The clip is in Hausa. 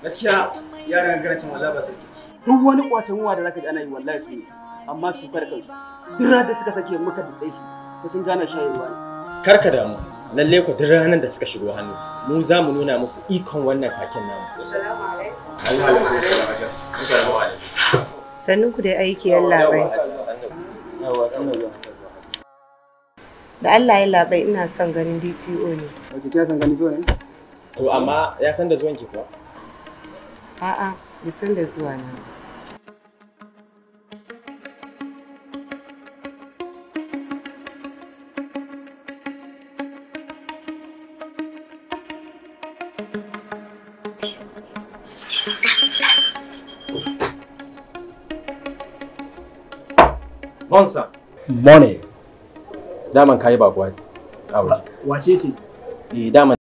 Gaskiya yaran garancin wallahi ba sarki. Duk wani kwacen ruwa da zaka ji ana yi wallahi su ne, amma su kar kansu. Duk ranar da suka sake muka da tsaye su, sai sun gane shayarwa ne. Kar ka damu, lalle ku duk ranar da suka shigo hannu, mu za mu nuna musu ikon wannan kakin namu. Assalamu alaikum. Sannun ku dai aiki yallaɓai. Da Allah yallaɓai ina son ganin DPO ne. Wace kina son ganin DPO ne? To amma ya san da zuwan ki kuwa? A'a, bai san da zuwa na ba. Bonsa. Money. Daman kayi bakuwa a waje. Wace ce? Eh, daman